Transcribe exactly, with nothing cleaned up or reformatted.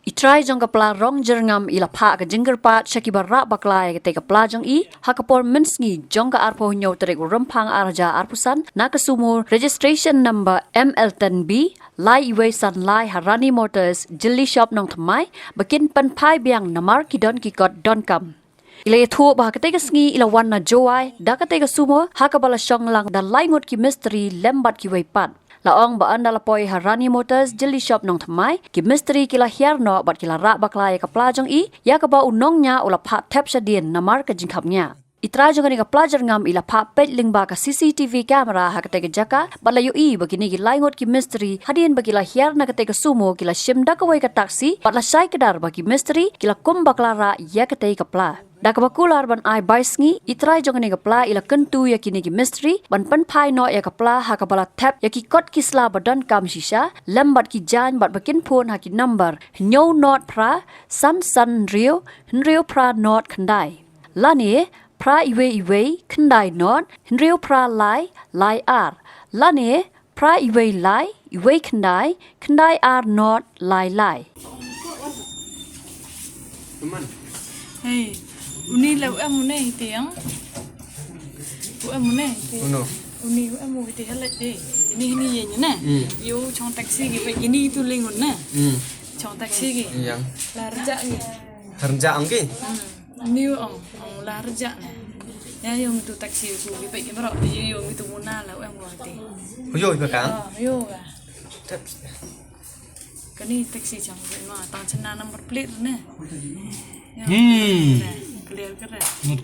I trai jong ka pla Rong Jyrngam i la phah ka jingkyrpad sha kiba rah bakla ïa katei ka pla jong i ha ka por mynsngi jong ka arphew hynñiew tarik u Rymphang ar hajar arphew san na ka sumo registration number M L ten B lai iwei san lai ha Rani Motors, Jyllishop, Nongthymmai, ba kin pynphai biang namar ki don ki kot donkam. I la ïathuh ba ha katei ka sngi i la wan na Jowai da katei ka sumo ha kaba la shong lang da lai ngut ki mistri lem bad kiwei pat. La ong ba ynda la poi ha Rani Motors, Jyllishop, Nongthymmai, ki mistri ki la hiar noh bad ki la rah bakla ïa ka pla jong i, ïa kaba u nongñiah u la phah thep shadien namar ka jingkhapngiah. I trai jong kane ka pla Jyrngam i la phah peit lyngba ka C C T V camera ha katei ka jaka bad la ïohi ba kine ki lai ngut ki mistri, hadien ba ki la hiar na katei ka sumo, ki la shim da kawei ka taxi bad la shai kdar ba ki mistri ki la kum bakla rah ïa katei ka pla. Da kaba kular ban ai bai sngi, i trai jong kane ka pla i la kyntu ïa kine ki mistri ban pynphai noh ïa ka pla ha kaba la thep ïa ki kot ki sla ba donkam shisha lem bad ki jaiñ bad ba kin phone ha ki number hynñiew not phra san san hynriew hynriew phra not khyndai, lane phra iwei iwei khyndai not hynriew phra lai lai ar, lane phra iwei lai iwei khyndai khyndai ar not lai lai. Hey, uni la em uni tiang. U em uni tiang. Uno. Uni u em uni tiang, helai de. Ini ini ye ni ne. Yo chong taxi ki pe ini tu ling un ne. Chong taxi ki. Yang. La rejak ki. Harja ang ki. Ni ong, ong la rejak ne. Ya yo tu taxi ku ki pe ki bro. Yo yo tu muna la em uni ti. Huyo iba ka. Ah, yo ka. Kani taxi chang ma tang chena number plate ne. Hmm. Clear kare. Ngut